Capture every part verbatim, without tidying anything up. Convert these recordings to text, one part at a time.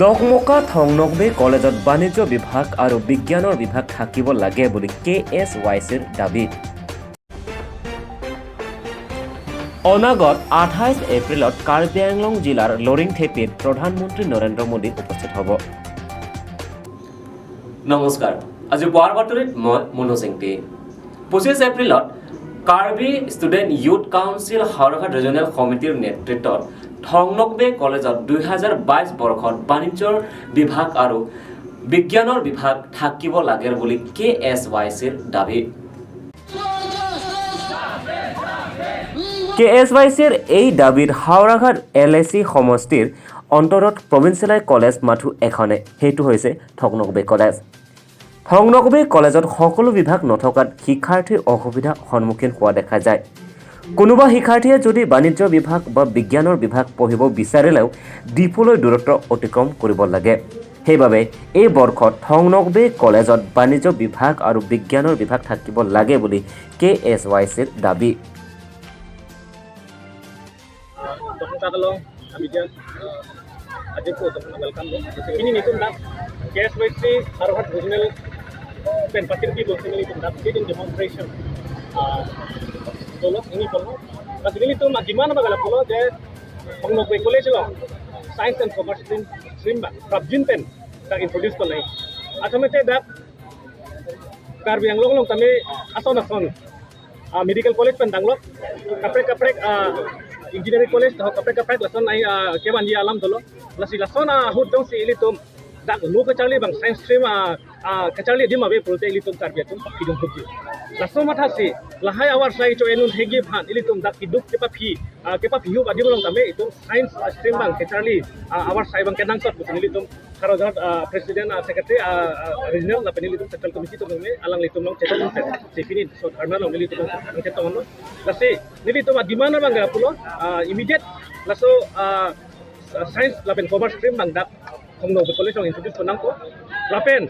ডকমকা থংনকবে কলেজত বাণিজ্য বিভাগ আৰু বিজ্ঞানৰ বিভাগ থাকিব লাগে বুলি কে এছ ৱাই চিৰ দাবী। অনাগত আঠাইছ এপ্ৰিলত কাৰ্বি আংলং জিলাৰ লৰিংথেপীত প্ৰধানমন্ত্ৰী নৰেন্দ্ৰ মোদী উপস্থিত হ'ব। নমস্কাৰ, আজি পুৱাৰ বাতৰিত মই মনোজ ইংতি। পঁচিছ এপ্ৰিলত Karbi student youth council Howraghat regional কমিটিৰ নেতৃত্বত থংনকবে কলেজত দুই হাজাৰ বাইছ বৰ্ষত বাণিজ্যৰ বিভাগ আৰু বিজ্ঞানৰ বিভাগ থাকিব লাগে বুলি কে এছ ৱাই চিৰ দাবী। কে এছ ৱাই চিৰ এই দাবীত হাওৰাঘাট এল এ চি সমষ্টিৰ অন্তৰত প্ৰভিন্সিয়েলাইজ কলেজ মাথো এখনে, সেইটো হৈছে থংনকবে কলেজ। থংনকবে কলেজত সকলো বিভাগ নথকাত শিক্ষাৰ্থীৰ অসুবিধাৰ সন্মুখীন হোৱা দেখা যায়। কোনোবা শিক্ষাৰ্থীয়ে যদি বাণিজ্য বিভাগ বা বিজ্ঞানৰ বিভাগ পঢ়িব বিচাৰিলেও ডিফুলৈ দূৰত্ব অতিক্ৰম কৰিব লাগে। সেইবাবে এই বৰ্ষত থংনকবে কলেজত বাণিজ্য বিভাগ আৰু বিজ্ঞানৰ বিভাগ থাকিব লাগে বুলি কে এছ ৱাই চিৰ দাবী। Dokmoka along kami dia, eh, ajak ko dokmoka welcome lo. Pini nelitum dak K S Y C Haruhat Regional pen patir di lo, nelitum dak sitting demonstration, eh, dolo, neli pulo. Pas nelitum agiman apa kalau pulo je Thongnobe College lo, Science and Commerce stream, stream ba prapjin pen dak introduce ko nai. Athame te dak Karbi Anglong along tame ason ason, ah, medical college pen danglok, kaprek kaprek, ah, engineering college, taho kaprek kaprek lason ai, ah, kevanji alam dolo. Lasi lason, ah, ahut jongsi ilitum dak lo kacharli abang science stream, ah, ah, kacharli adim ave pulote ilitum Karbi atum kidung hukji. Laso mathasi lahai avarsai cho enun hegi phan ilitum dak kiduk kepaphi, ah, kepaphi hup adim along tame itum science, ah, stream abang kacharli, ah, avarsai abang kenangsot pusi nelitum Haruhat, ah, President, ah, Secretary, ah, ah, Regional lapen nelitum Central Committee atum me alanglitum along chetong pen si pini laso dharna along nelitum along chetong lo. Lasi nelitum a-demand abang ke pulo, ah, immediate laso, ah, Science lapen Commerce stream abang dak Thongnobe College along introduce ko nangkok. Lapen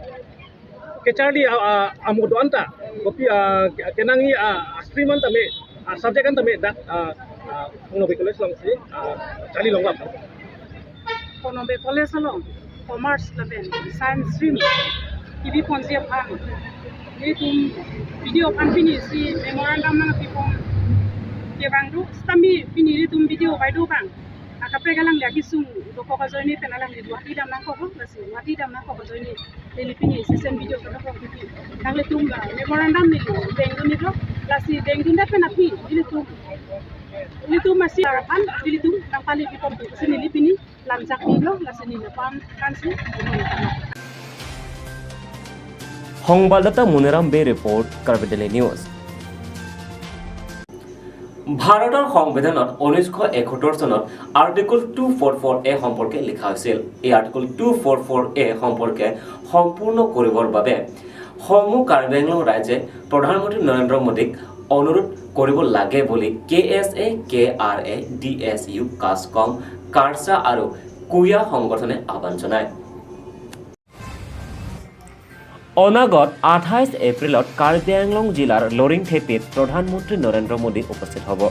kacharli, ah, ah, amo do-an ta, kopi, ah, kenangji, ah, stream an tame, ah, subject an tame dak, ah, ah, Thongnobe College alongsi, ah, charli longlap. Thongnobe College along Commerce lapen Science stream kebi ponji aphan nelitum B D O aphan pini si memorandum nangpipon kevang do, sitame pini nelitum B D O bai do abang akaprek alangli akesung dokok ajoine pen alangli Guwahati dam nangkok, lasi Guwahati dam nangkok ajoine neli pini assistant B D O kadokok titi nanglitum, ah, memorandum neli dengdun iklo, lasi dengdundet pen aphi nelitum, nelitum masi aphan nelitum nangpale pipon pusi neli pini lamchak ni lo, lasi neli apam kansi. সংবাদদাতা মুনিৰাম বে report, Karbi Daily News। ভাৰতৰ সংবিধানত ঊনৈছশ এসত্তৰ চনত article two four four এ সম্পৰ্কে লিখা হৈছিল। এই আৰ্টিকল টু ফ'ৰ ফ'ৰ এ সম্পৰ্কে সম্পূৰ্ণ কৰিবৰ বাবে সমূহ কাৰ্বি আংলং ৰাইজে প্ৰধানমন্ত্ৰী নৰেন্দ্ৰ মোদীক অনুৰোধ কৰিব লাগে বুলি কে এছ এ, কে আৰ এ, ডি এছ ইউ, কাছকম, কাৰ্চা আৰু কুয়া সংগঠনে আহ্বান জনায়। অনাগত আঠাইছ এপ্ৰিলত কাৰ্বি আংলং জিলাৰ লৰিংথেপীত প্ৰধানমন্ত্ৰী নৰেন্দ্ৰ মোদী উপস্থিত হ'ব।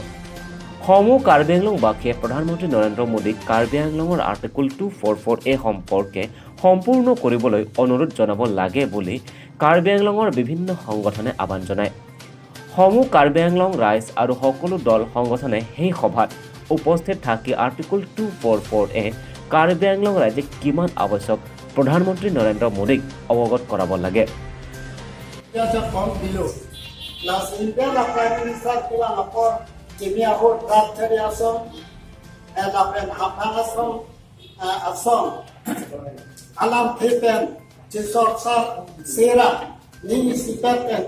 সমূহ কাৰ্বি আংলংবাসীয়ে প্ৰধানমন্ত্ৰী নৰেন্দ্ৰ মোদীক কাৰ্বি আংলঙৰ আৰ্টিকল টু ফ'ৰ ফ'ৰ এ সম্পৰ্কে সম্পূৰ্ণ কৰিবলৈ অনুৰোধ জনাব লাগে বুলি কাৰ্বি আংলঙৰ বিভিন্ন সংগঠনে আহ্বান জনায়। সমূহ কাৰ্বি আংলং ৰাইজ আৰু সকলো দল সংগঠনে সেই সভাত উপস্থিত থাকি আৰ্টিকল টু ফ'ৰ ফ'ৰ এ কাৰ্বি আংলং ৰাইজে কিমান আৱশ্যক প্ৰধানমন্ত্ৰী নৰেন্দ্ৰ মোদীক অৱগত কৰাব লাগে। Dia sa pom bilo. Lasi India la Prime Minister kelang apor, kini ahut rat chari asong, eh, lapen haphang asong, eh, asong. Alam thepen, chisor sa sera, nini sipat pen,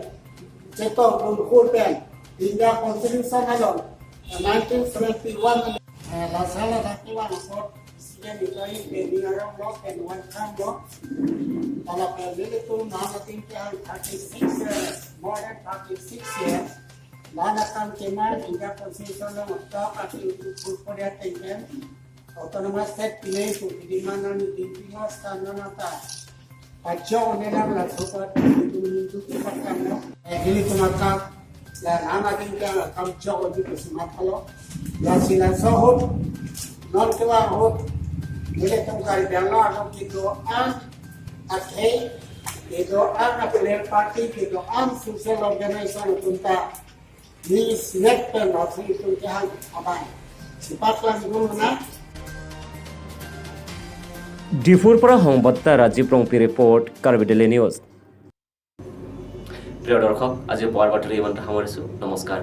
chetong lunghur pen, India Constitution along, eh, nineteen seventy-one, eh, la sala dak kelang apor, Student Union pen ni arong lo pen welcome lo. Pala pen nelitum nana tingki ang thirty-six years, more than thirty-six years. Nana kam keman India Constitution lo tok ating tu purpore tingki. Autonomous State pine tu di mana ni di pino sta nana ta. Pachok ne lang la sobat nelitum Hindu tu pakam lo. Eh, nelitum akam la nana tingki ang kam chok di tu semat lo. La sila sohut non kewa hut. Nelitum Karbi Anglong along kedo-an akhei, kedo-an a-player party, kedo-an social organization atum ta neli sinet pen lason itum kehang abang sipaklang dun na. Diphu para Hongbatta Rajiv Rongpi report, Karbi Daily News. প্ৰিয় দৰ্শক, আজি পুৱাৰ বাতৰি ইমানতে সামৰিছোঁ। নমস্কাৰ।